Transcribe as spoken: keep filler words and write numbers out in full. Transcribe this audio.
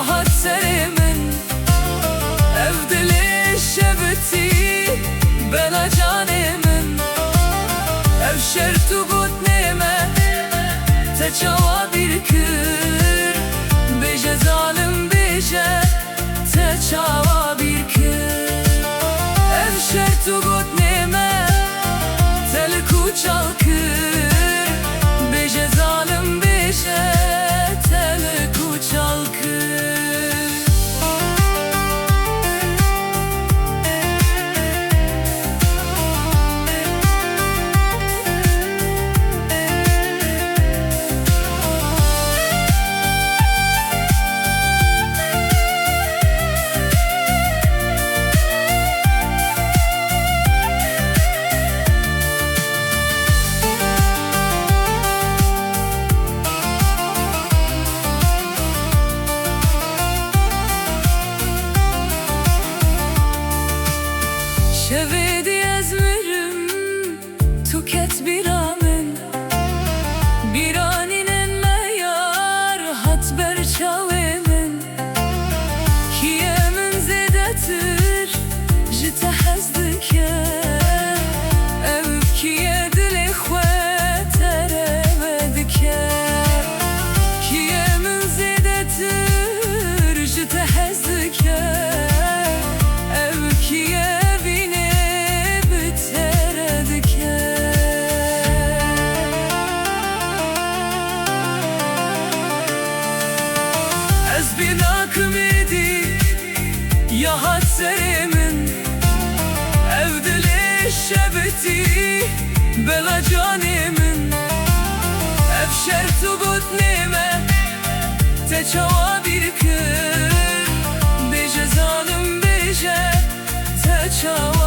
Hat serê min, ev dilê şebitî, bela canê min. Ev şert û gotinê me, te çawa bîr kir? Bêje zalim bêje, te çawa bîr kir? Ev şert û gotinê me, te li ku çal kir? Bêje zalim bêje, te li ku çal kir? Şevê dî ez mirim, tu ket bîra min. Bîranînên me yar hat ber çavê min. Kî ye min zêdetir ji te hez dike? Ev kî ye dilê xwe te re vedike? Kî ye min zêdetir ji te hez dike? Ev kî ye vînê bi te re dike? Ez bîr nakim êdî, ya hat serê min. Ev dilê şebitî, bela canê min. Ev şert û gotinê me, te çawa bîr kir? Bêje zalim bêje, te çawa